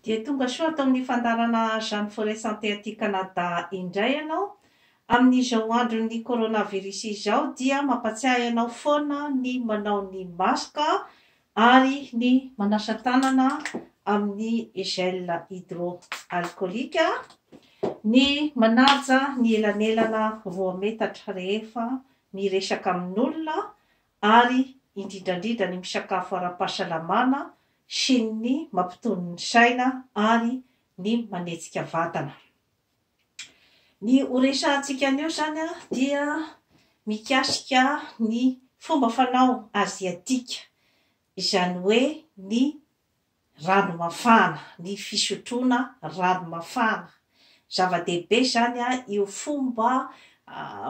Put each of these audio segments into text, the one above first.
Dia tonga soa ato amin'ny fandaharana Jeanne Forêt Santé aty Canada indray ianao. Amin'izao andron'ny coronavirus izao dia mampatsiahy anao foana ny manao ny masque ary ny manasa tanana amin'ny gel hydroalcoolique, ny manaja ny elanelana roa metatra rehefa miresaka amin'olona ary indrindra indrindra ny misakafo ara-pahasalamana sy ny mampitony ny saina ary ny manetsika vatana. Ny ho resahantsika anio izany dia mikasika ny fomba fanao aziatika, izany hoe ny rano mafana, ny fisotroana rano mafana. Zava-dehibe izany io fomba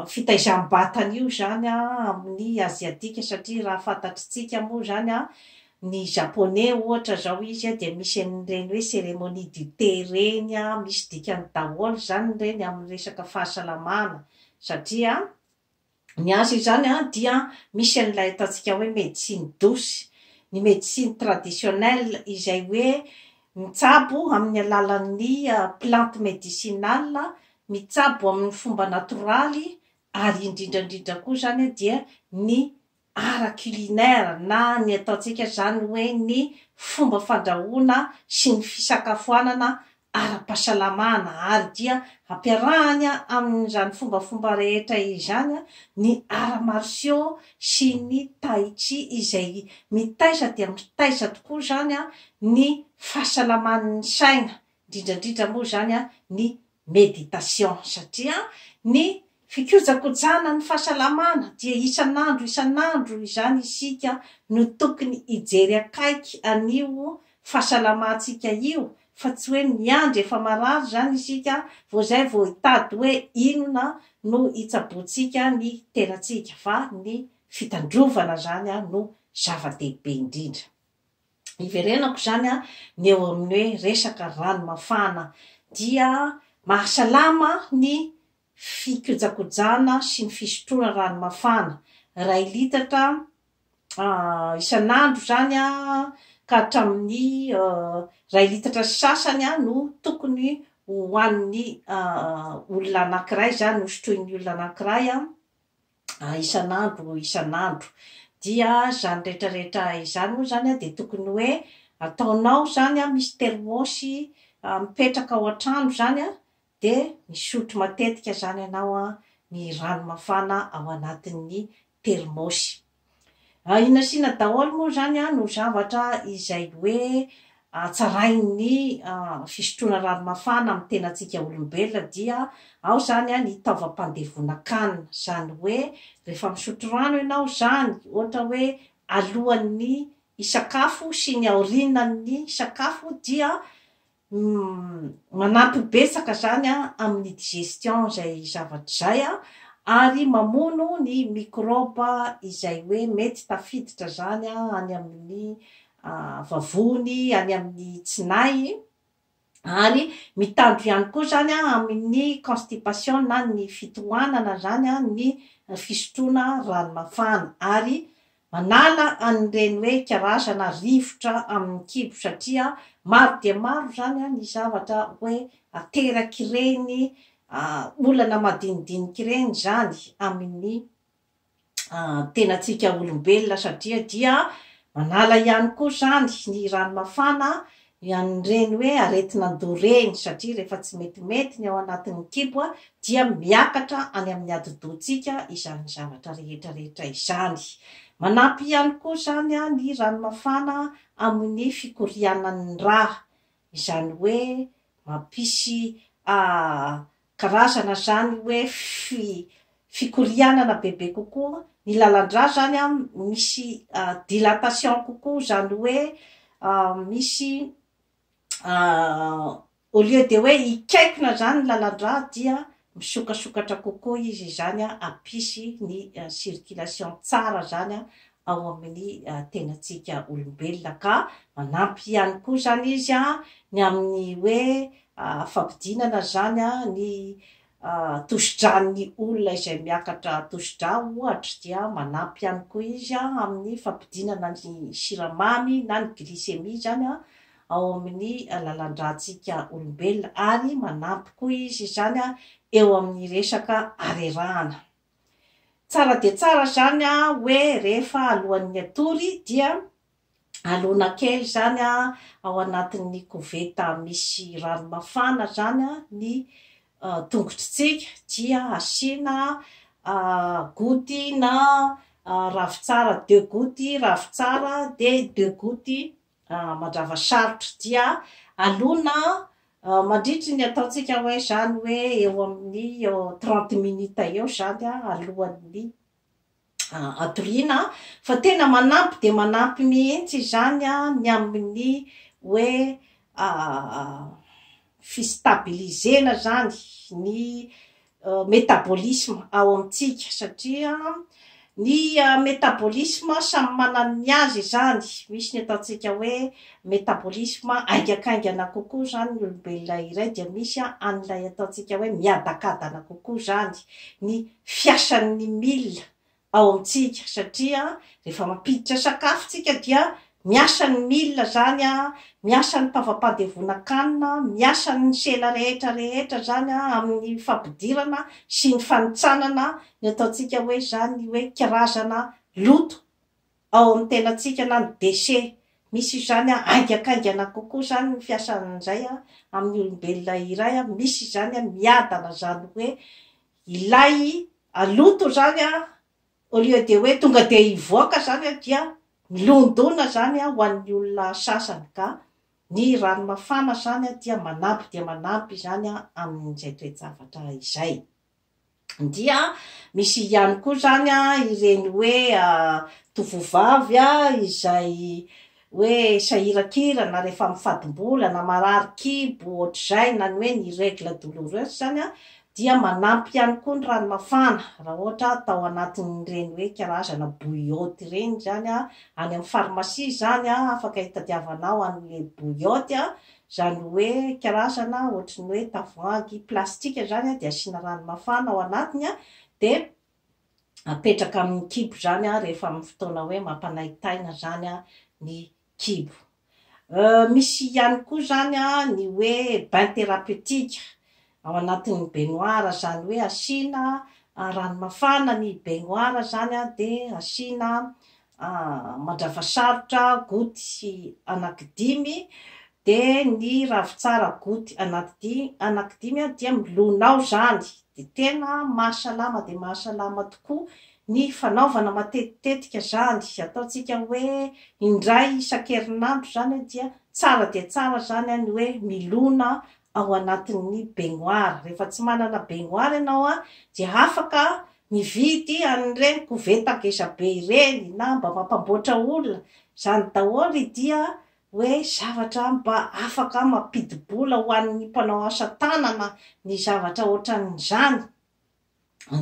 fitaizam-batana io izany amin'ny Aziatika satria raha fantatritsika moa izany ny Japonais ohatra izao izy dia misy an'ireny hoe cérémonie du thé ireny, misy dikany daholo izany ireny amin'ny resaka fahasalamana satria Ny azy izany dia misy an'ilay ataontsika hoe médecine douce, ny médecine traditionnelle izay hoe mitsabo amin'ny alalan'ny plante médicinale, mitsabo amin'ny fomba natoraly ary indrindra indrindra koa izany dia ny art culinaire na ny ataontsika izany hoe ny fomba fandrahoana sy ny fisakafoanana ara-pahasalamana ary dia ampiarahany amin'izany fombafomba rehetra izany ny arts martiaux sy ny tai chi izay mitaiza dia mitaiza tokoa izany ny fahasalaman'ny saina, indrindra indrindra moa izany ny méditation satria ny fikojakojana ny fahasalamana dia isan'andro isan'andro izany isika no tokony hijery akaiky an'io fahasalamantsika io fa tsy hoe miandry efa marary izany isika vao izay vao hitady hoe inona no hitsaboantsika ny tenantsika fa ny fitandrovana izany no zava-dehibe indrindra. Iverenako izany ny eo amin'ny hoe resaka rano mafana dia mahasalama ny fikojakojana sy ny fisotroana rano mafana. Iray litatra isan'andro izany ka hatramin'ny iray litatra sy sasany no tokony hohanin'ny olona anankiray izany, hosotroin'ny olona anankiray. isan'andro isan'andro. Dia izany rehetra rehetra izany moa izany dia tokony hoe ataonao izany misy termosy mipetraka ao an-trano izany dia misotro matetika izany ianao ny rano mafana ao anatin'ny termosy. Inona sy inona daholo moa izany no zavatra izay hoe hatsarain'ny fisotroana rano mafana amin'ny tenantsika olombelona dia ao izany ny taovam-pandevonan-kanina, izany hoe rehefa misotro rano ianao izany ohatra hoe alohan'ny hisakafo sy ny aorianan'ny sakafo dia Manampy betsaka izany amin'ny digestion izay zavatra izay ary mamono ny mikrôba izay hoe mety tafiditra izany any amin'ny vavony, any amin'ny tsinay ary mitandro ihany koa izany amin'ny constipation na ny fitohanana izany ny fisotroana rano mafana ary Manala an'ireny hoe karazana rivotra amin'ny kibo satria maro dia maro izany ny zavatra hoe aterak'ireny olana madinidinika ireny izany amin'ny tenantsika olombelona satria dia manala ihany koa izany ny rano mafana Ny an'ireny hoe aretin'andoha ireny, satria rehefa tsy metimety ny ao anatin'ny kibo dia miakatra any amin'ny atidohantsika izany zavatra rehetra rehetra izany. Manampy ihany koa izany ny rano mafana amin'ny fikorianan'ny rà, izany hoe mampisy karazana izany hoe fikorianana bebe kokoa, ny lalan-drà izany an misy dilatation kokoa izany hoe misy au lieu de hoe hikaikona izany ny lalan-drà dia misokasokatra kokoa izy izany an, hampisy ny circulation tsara izany ao amin'ny tenantsika olombelona ka manampy ihany koa izany izy an ny amin'ny hoe fampidinana izany ny tosi-dràn'ny olona izay miakatra tosi-drà ohatra dia manampy ihany koa izy amin'ny fampidinana ny siramamy na ny glycémie izany. ao amin'ny lalan-drantsika olombelona ary manampy koa izy izany eo amin'ny resaka harerahana. Tsara dia tsara izany hoe rehefa alohan'ny hatory dia alona kely izany ao anatin'ny koveta misy rano mafana izany ny tongotritsika dia asiana goutte na ravintsara deux gouttes ravintsara dia deux gouttes mandrava sarotra dia alona mandritry ny ataontsika hoe izany hoe eo amin'ny 30 minutes eo izany alohan'ny atoriana fa tena manampy dia manampy mihitsy izany ny amin'ny hoe fistabilisena izany ny metabolisme ao amintsika satria ny metabolisme samy manana ny azy izany. Misy ny ataontsika hoe metabolisme haingakaingana kokoa izany ny olombelona iray dia misy an'ilay ataontsika hoe miadakadana kokoa izany ny fiasan'ny milina ao amintsika satria rehefa mampiditra sakafo tsika dia miasa ny milina zany a, miasa ny taovam-pandevonan-kanina, miasa ny sela rehetra rehetra zany a amin'ny fampidirana sy ny fanitsanana ny ataontsika hoe zany hoe karazana loto ao amin'ny tenantsika na ny déchet. Misy izany a haingakaingana kokoa zany ny fiasan'izay a amin'ny olombelona iray a, misy izany a miadana zany hoe ilay loto zany a au lieu de hoe tonga de hivoaka zany a dia milondona zany a ho an'ny olona sasany ka ny rano mafana zany a dia manampy dia manampy izany a amin'izay toe-javatra izay. Dia misy ihany koa zany a ireny hoe tovovavy a izay hoe sahirakirana rehefa mifadim-bola na marary kibo ohatr'izay na ny hoe ny règle douloureuse zany a dia manampy ihany koa ny rano mafana raha ohatra atao anatin'ireny hoe karazana bouillotte ireny zany a any amin'ny pharmacie zany a afaka hitadiavanao an'le bouillotte a zany hoe karazana ohatry ny hoe tavoahangy plastika zany a dia asiana rano mafana ao anatiny a dia apetraka amin'ny kibo zany a rehefa amin'ny fotoana hoe mampanaitaina zany a ny kibo. Misy ihany koa zany a ny hoe bain thérapeutique ao anatin'ny baignoire zany hoe asiana rano mafana ny baignoire zany a dia asiana mandrava sarotra goutte anankidimy dia ny ravintsara goutte anankidimy a dia milona ao zany dia tena mahasalama dia mahasalama tokoa ny fanaovana matetitetika zany ataontsika hoe indray isan-kerinandro zany dia tsara dia tsara zany a ny hoe milona ao anatin'ny baignoire. Rehefa tsy manana baignoire ianao a dia afaka mividy an'ireny koveta ngeza be ireny na mba mampamboatra olona zany daholo dia hoe zavatra mba afaka mampidi-bola ho an'ny mpanao asa tanana ny zavatra ohatran'izany.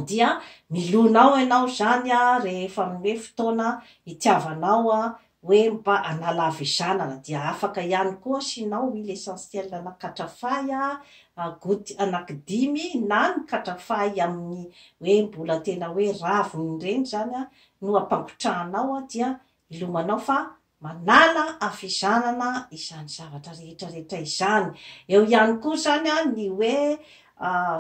Dia milona ao ianao zany a rehefa amin'ny hoe fotoana itiavanao a hoe mba hanala havizanana dia afaka ihany koa asianao huile essentielle na katrafay a goutte anankidimy na ny katrafay amin'ny hoe mbola tena hoe raviny ireny zany a no ampangotrahanao a dia ilomanao fa manala havizanana izany zavatra rehetra rehetra izany. Eo ihany koa zany a ny hoe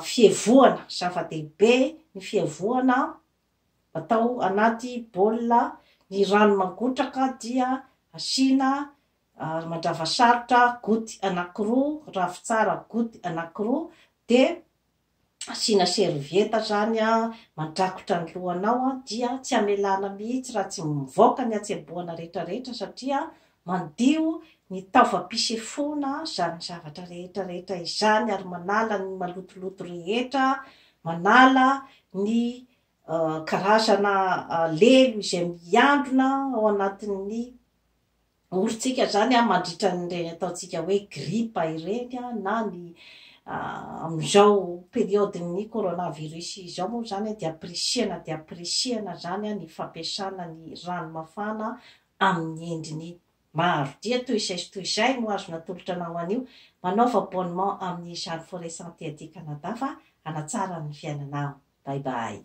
fievohana, zava-dehibe ny fievohana atao anaty baolina ny rano mangotraka dia asiana mandrava sarotra goutte anankiroa, ravintsara goutte anankiroa dia asiana servieta zany a mandrakotra ny lohanao a dia tsy amelana mihitsy raha tsy mivoaka ny hatsembohana rehetra rehetra satria mandio ny taovam-pisefoana zany zavatra rehetra rehetra izany ary manala ny malotoloto rehetra, manala ny karazana lelo izay miandrona ao anatin'ny orontsika zany a mandritra n'ireny ataontsika hoe gripa ireny a na ny amin'izao période-n'ny coronavirus izao moa zany dia ampirisihana dia ampirisihana zany a ny fampiasana ny rano mafana amin'ny endriny maro. Dia toy izay sy toy izay no azo natolotra anao anio. Manaova abonnement amin'ny Jeanne Forêt Santé aty Canada fa hanatsara ny fiainanao. Bye bye.